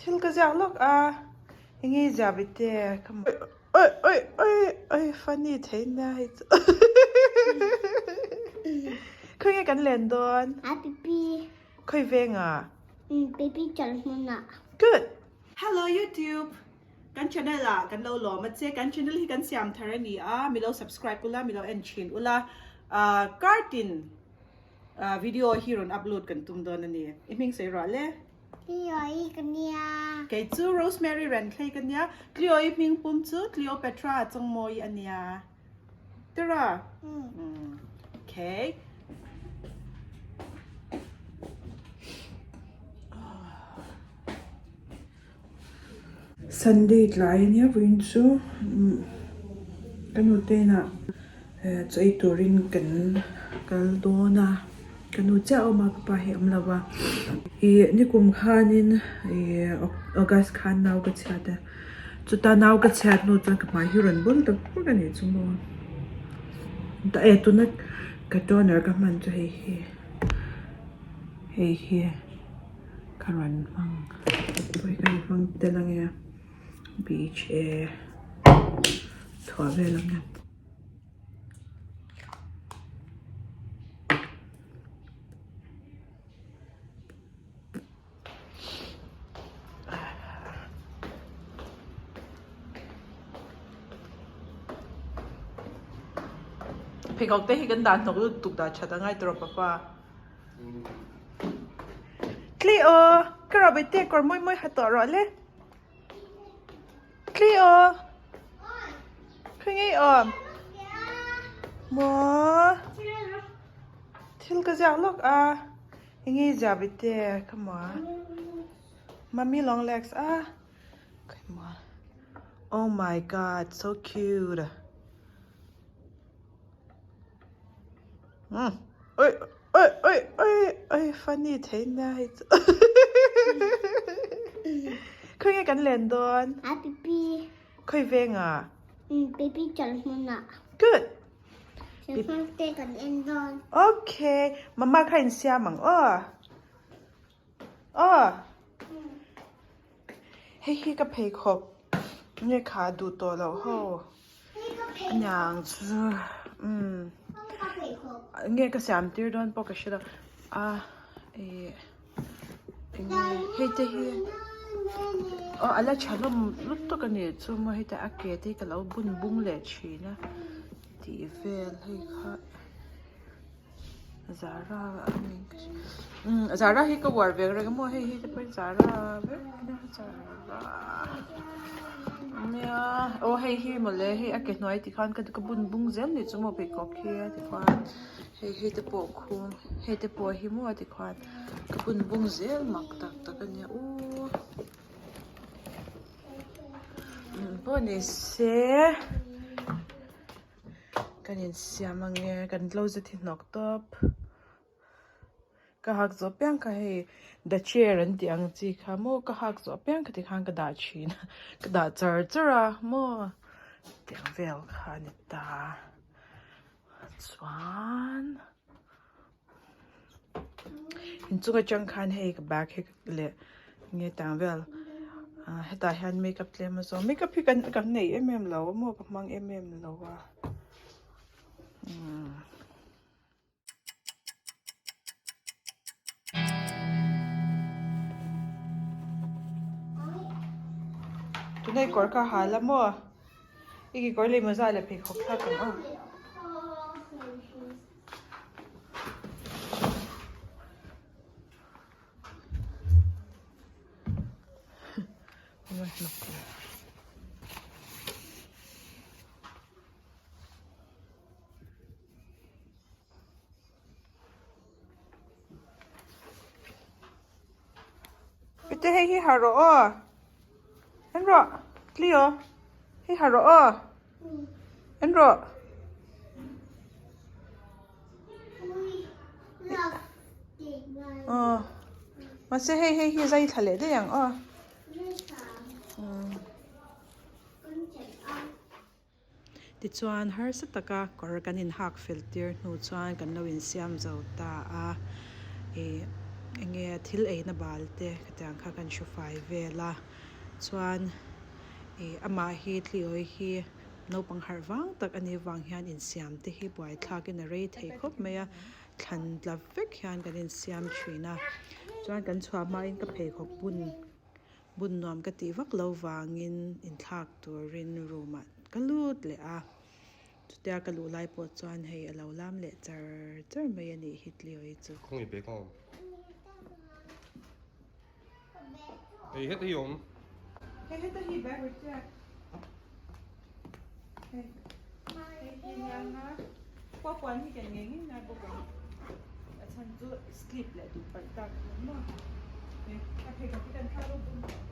Thil ka ziak lawk a, enge i ziah bite ka hmu. Oi oi oi oi funny thei nia hei chu. Khawnge kan len dawn? A pipi. Khawi vengah? Pipi chawlhmunah. Good. Hello YouTube. Kan channel ah kan lo lawm a che. Kan channel hi kan siam thar a ni a, mi lo subscribe ula, mi lo en thin ula. Kartin video hi rawn upload kan tum dawn a ni. I hming sawi ruah le. Cleo-i ka nia. Kei chu Rosemary Renthlei ka nia. Cleo-i hming pum chu Cleopatra Chawngmawi a nia. Tira? Mm. Okay. Sunday tlai a nia vawiin chu ka nu te inah chaw ei turin kan kal dawn a ka nu chiah a awm a ka pa hi a awm lo va ih nikum khanin ih August khan nau ka chhiat a chuta nau ka chhiat hnu chuan ka hmai hi rawn bul ta vak a nih chu maw eh tuna ka toner ka hman chu hei hi hei hi. Ka rawn hmang pawh hi ka rawn hmang tel ange beach e chhuah vel ange. Pheikhawk te hi kan dah hnawk lutuk dah that angai tawh papa. Cleo, ka rawi te kawr mawi mawi ha tawh rawh le. Cleo, khawi ngei awm? Maw, thil ka ziak lawk a, enge i ziah ve te ka maw? Mummy long legs a, khawi maw? Oh my god, so cute. Umm oi oi oi oi oi funny thei nia hei chu khawi nge kan len dawn? A pipi. Khawi vengah? Pipi chawlhmunah. Good. Chawlhmun te kan en dawn. Okay. Mama kha insiam ang aw. Aw. Hei hi ka pheikhawk nge kha duh tawh loh ho aniang chu umm nge ka siam tir dawn pawh ka hre lo a ih enge hei te hi aw a la tha hlawm lutuk a ni chu maw heta a ke te hi ka lo bun bung leh thin a tih vel hei kha. Zara a ni umm Zara hi ka uar ve reng a maw hei hi te pawh hi Zara vek a nia Zara nia aw hei hi mawle hei a ke hnuai ti khan ka bun bung zel nih chu maw pheikhawk hi a ti khan hei hei te pawh khu hei te pawh hi maw ti khan ka bun bung zel mak tak tak a nia uuu pawh ni se. Kan insiam ange kan closet hi hnawk tawp ka hak zawh piang kha hei the chair an tih ang chi kha maw ka hak zawh piang kha tikhan ka dah thin a ka dah char char a maw tiang vel kha a ni ta chuan inchung atang khan hei ka bag hi leh nge tang vel ah hetah hian makeup tlem a zawng makeup hi kan kan nei em em lo a maw ka hmang em em lo a umm. Tunah i kawr kha ha la maw i kekawr leh mawza leh pheikhawk thlak ang aw. Pite hei hi ha rawh aw en rawh Cleo hei ha rawh aw en rawh. Aw mahse hei hei hi zai thla leh daih ang aw. Tichuan harsa taka kawr kan inhak fel tir hnu chuan kan lo insiam zo ta a ih. enge thil eina bal te khatiang kha kan hru fai vel a chuan ih amah hi tliawi hi naupang harh vang tak a nih vang hian insiam te hi buaithlak in a rei thei khawp mai a thlan tla vek hian kan insiam thin a chuan kan chhuah hmain ka pheikhawk bun bun nuam ka tih vak lo vangin inthlak turin room ah ka lut leh a chutia ka luh lai pawh chuan hei a lo lam leh char char mai a nih hi tliawi chu. Khawngaih bag a awm. Hei heta hi awm. Hei heta hi bag reject. Hei hei hi nianga pawh puan hi ken ngei ngei ngai bawk ang. A chhan chu slip leh duh palh tak a ni maw. Hei a pheikhawk hi kan thlak lo bawk ang.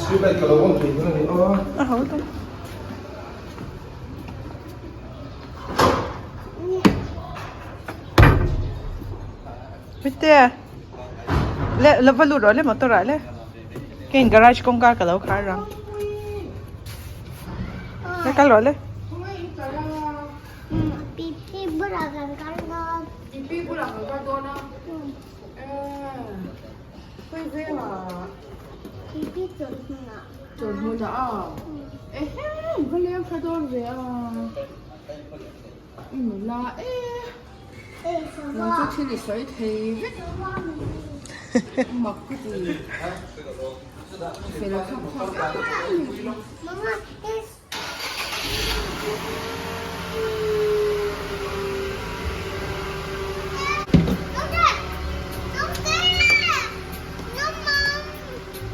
Street light ka lo on thei dawn a ni a. A ho ta. Mite le lo va lut rawh le motor ah le keiin garage kawngka ka lo khar ang le kal rawh le. Pipi bulah kan kal dawn. Pipi bulah kan kal dawn a. Khawi vengah? Pipi chawlhmunah. Chawlhmunah a? Ehe, va leng tha dawn ve a. I nula e. Nang chu thil i sawi thei vek. Mak ka ti. Fel khawp khawp em em. Mama,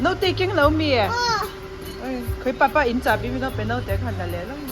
Naute keng lo mi e? Khawi papa in chahbi mi naute naute khan la leh lo maw?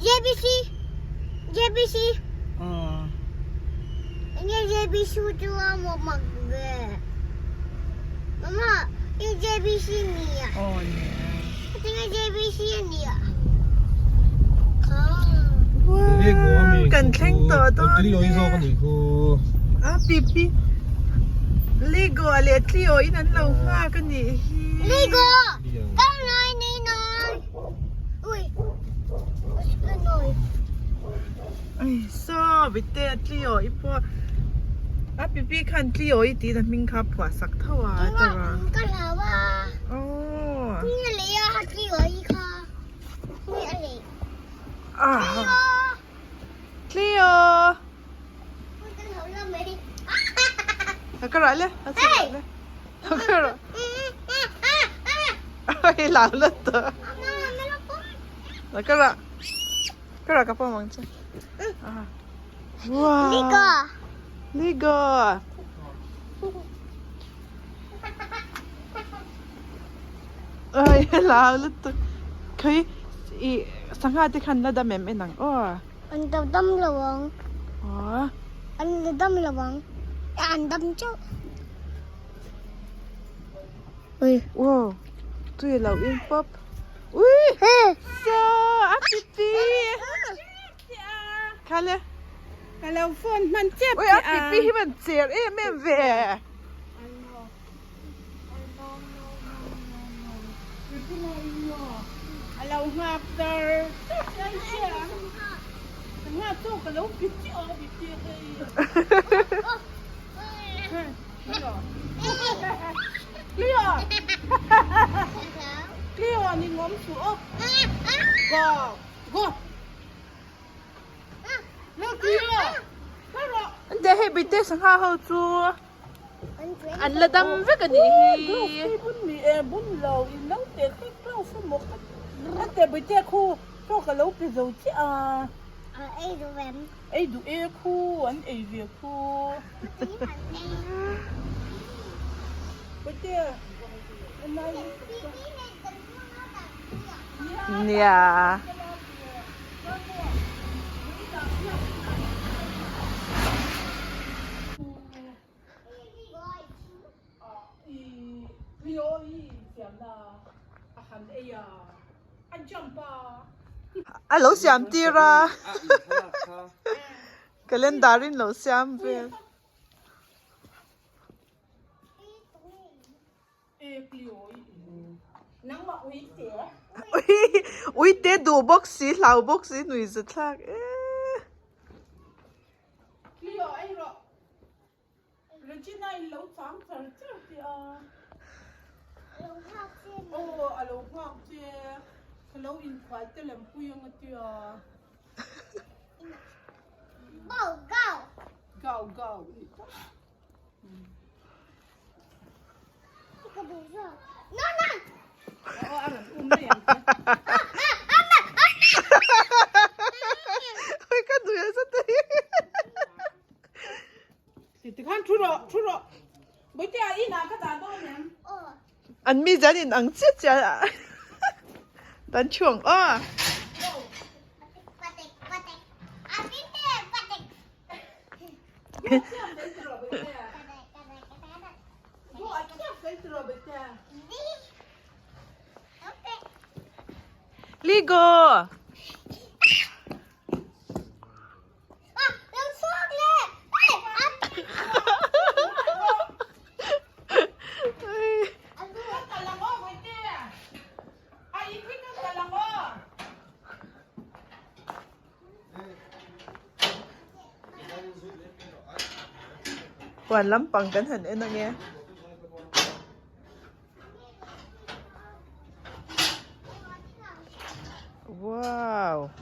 JBC JBC Enge JBC chu a maw mak ve Mama i JBC nia Aw nia Tinge JBC ania Kan thleng tawh dawn A pipi Lego a leh Tlio in an lo nghak a nih hi Lego Kau nai nei nai Ui Ui Ai saw vite Tlio i pawh A pipi khan Tlio i tih na hming kha phuah sak tho a tawrh a Ka hlau a Aw Ni lei a Tlio i kha Ni a lei Cleo! Ka rawh le, ka rawh. Oi lau la to. Ka rawh. Ka rawh ka pawm ang che. Wow. Lego. Lego. Oi hlau lutuk khawi ih sangha te khan la dam em en ang aw. An la dam lo ang. Aw. An la dam lo ang. An dam chauh. Ui. Wow tui lo in pawp. Ui. Saw a pipi. Khale. Ka lo phone hman chep Ui a pipi hi man cher em em ve. A lo nghak tar tar mai sia ang. Ka nghak chu ka lo bit chiah a bit chiah hei. Cleo. Cleo ni ngawm su aw. Go go. Lo Cleo. Ande hei bite sangha ho chu. An la dam vek a nih hi. Bun ni e bun lo in lo te kha gloves emaw kha a te bai te khu chaw ka lo pe zo chiah a. A ei duh em? Ei duh e khu an ei ve khu. Bai te Nia. A lo siam tir a calendar in lo siam vel. Ui te duh bawk si hlau bawk si nui za thlak e. Regina in lo chang char char teh a. Aw a lo nghak che. Ka lo inkhual te lem pui ang a tia. Gau gau. Gau gau ni tak. Ka duh zawk. No no. Aw a rawn um mai ang che. Ui ka duh a zat e. Tikhan thu rawh, thu rawh. Bawihtea inah ka dah dawn em? An mi zan in ang chiah chiah a. Dan thu ang aw. Ligo! Huan lampang kan han en ange. Wow.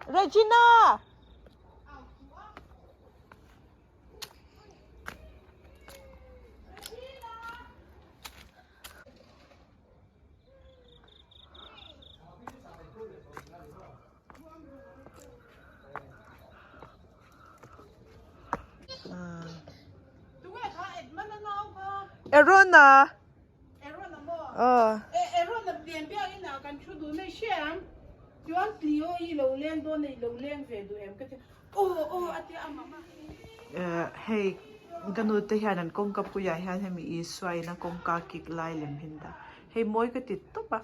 Regina! Aaron-a aw Hei ka nu te hian an kawngka puiah hian hemi Isua in a kawngka kik lai lem hi an dah hei mawi ka ti tawp a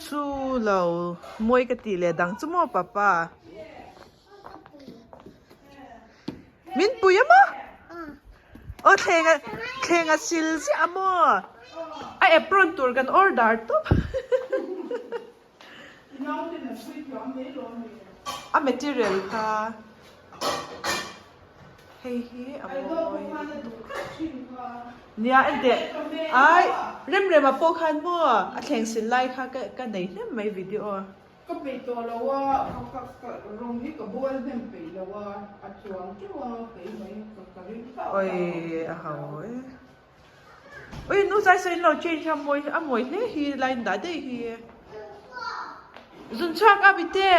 chu lo mawi ka tih leh dang chu maw papa min pui a maw aw thleng a thleng a sil ziah a maw a apron tur kan order tawp. A material kha hei hi a mawi nia enteh ai remrema pawh khan maw a thleng sil lai kha ka nei hnem mai video. Ka peih tawh lo a, ka ka rawng hi ka bual hnem peih lo a, a chuang teuh a kei mai ka ring hlauh hlauh. Oi a ho e. Ui nu zai saw in lo change a mawi a mawi hle hi line dah daih hi. Zun chhuak a bite.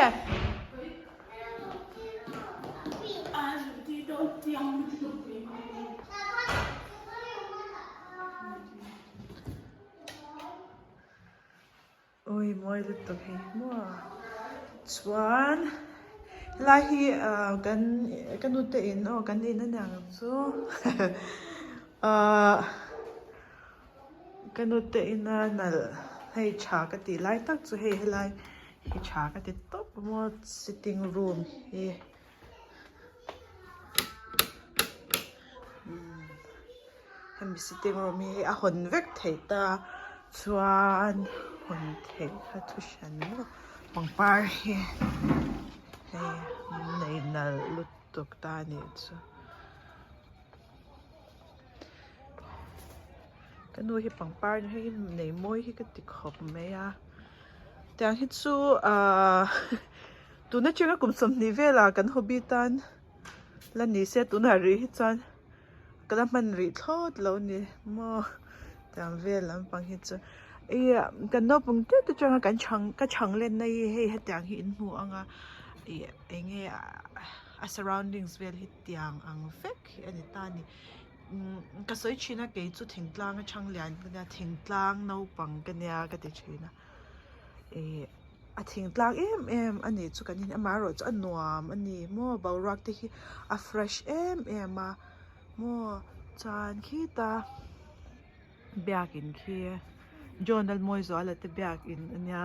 Ui mawi lutuk hei maw chuan helai hi ah kan ka nu te in aw kan in aniang chu ah ka nu te ina nalh hei tha ka tih lai tak chu hei helai hi tha ka ti tawp maw sitting room hi. Hemi sitting room hi a hawn vek theih ta chuan hawn theih kha thu hran maw pangpar hi hei an nei nalh lutuk ta a nih chu ka nu hi pangpar hi nei mawi hi ka ti khawp mai a tiang hi chu ahh tuna atanga kum 20 velah kan hobby tan la ni se tunah rih hi chuan. Ka la hman rih thlawt lo ni maw tiang vel lampang hi chu ih kan naupang te te atanga kan chhang ka chhang lenna hi hei hetiang hi in hmu ang a ih eng nge a surroundings vel hi tiang ang vek hi a ni ta a ni umm ka sawi thin a kei chu thingtlang a chhang lian ka nia thingtlang naupang ka nia ka ti thin a ih a thingtlang em em a nih chu kan in amaherawh chu a nuam a ni maw boruak te hi a fresh em em a maw chuan khita biakin khi John Lalmawizuala te biakin a nia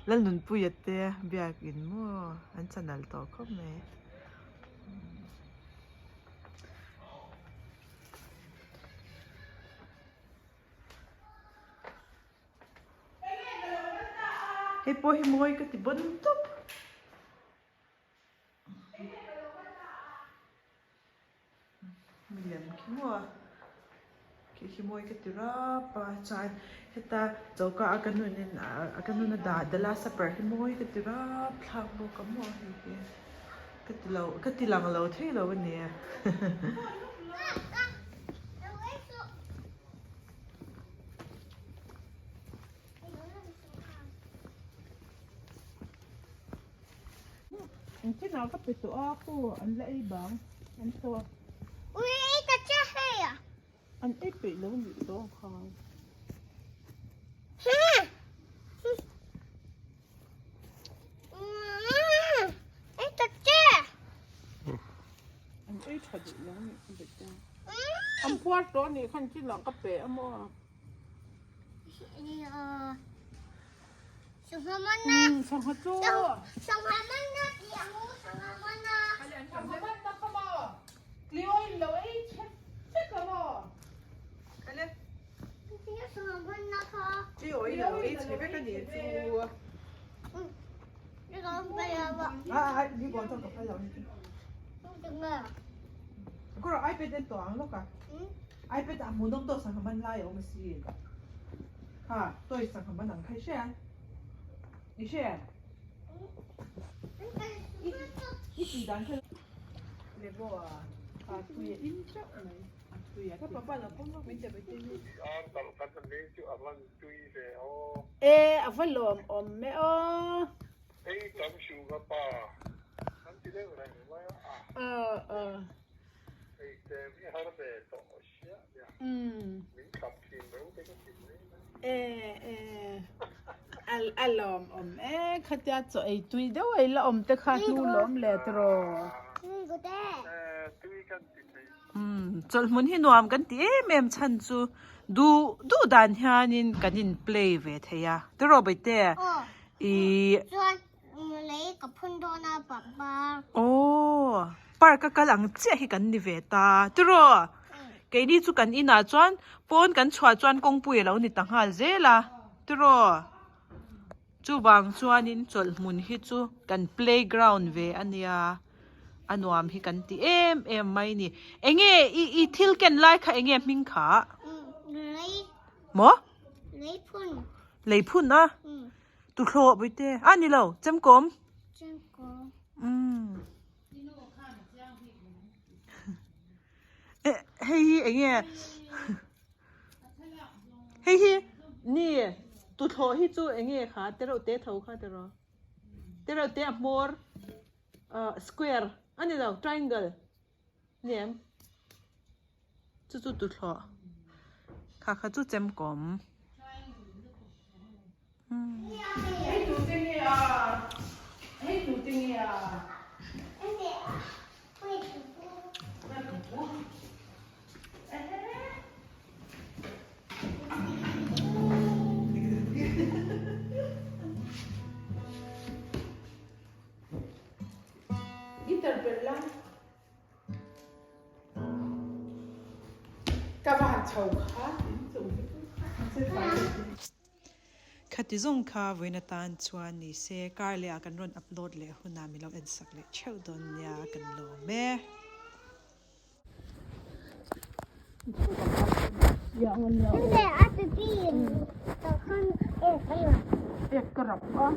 Lalnunpuia te biakin maw an chanel tawh khawp mai. Hei pawh hi mawi ka ti bawn tawp. Milem khi maw a khi khi mawi ka ti rap a chuan heta choka a ka nun in a ka nun a dah the last supper hi mawi ka ti rap thlak bawk a maw hei hi ka ti lo ka ti lang lo thei lo a ni. An thinah ka pe tawh a khu an la ei bang an tho a. Ui ei ta che hei a. An ei peih lo nih dawn khan. Ei ta che. An ei tha duh lo nih ka bet a. An phuar tawh anih khan chinah ka pe a maw. Sangha chu. Sangha man na ti ang u sangha man na. Sangha man na kha maw. Cleo in lo ei chek chek a maw. Kale. Sangha man na kha. Cleo in lo ei chhe vek a nih chu. Ah ah ni bon tawk ka phal lo ni. Kawr iPad en tawh ang lawk a. iPad ah hmuhnawm tawh sangha man lai a awm asin. Kha toy sangha man ang kha i hria i hria i tih dan kha Lego a a tui a in teuh mai a tui a ka papa lo pawm lawk min ti mai te hi. E a va lawm awm e aw. Hei tam hriu ka pa an ti deuh reng mai a. Aw aw. Hei tlem hi har ve tawh hriah nia. Min khap thin reuh te ka ti mai mai. E e a lawm awm e khatia chaw ei tui deuh ei la awm te kha hnu lawm le tiraw. Tui kan ti thei. Chawlh hmun hi nuam kan ti em em chhan chu duh duh dan hianin kan in play ve thei a tiraw Baite ih. Chuan lei ka phun dawn a pangpar. Aw park a kal ang chiah hi kan ni ve ta tiraw keini chu kan inah chuan pawn kan chhuah chuan kawngpui a lo ni ta nghal zel a tiraw. Chuvang chuanin chawlh hmun hi chu kan playground ve a nia, a nuam hi kan ti em em mai ni. Enge i i thil ken lai kha enge hming kha? Lei. Maw? Lei phun. Lei phun a? Tuthlawh Puite. A ni lo, chemkawm. Chemkawm. Umm. Hei hi enge? Hei hi ni tuthlawh hi chu eng nge kha tereuh te tho kha tiraw tereuh te a hmawr ah square a ni lo triangle ni em chu chu tuthlawh kha kha chu chem kawm. Hei tu te nge a hei tu te nge a. Guitar perh la. Ka va han chho kha in chung hi chu. Khati zawng kha vawiin atan chuan ni se kar leh ah kan rawn upload leh hunah min lo en sak leh theuh dawn nia kan lawm e. Ek ka rap a.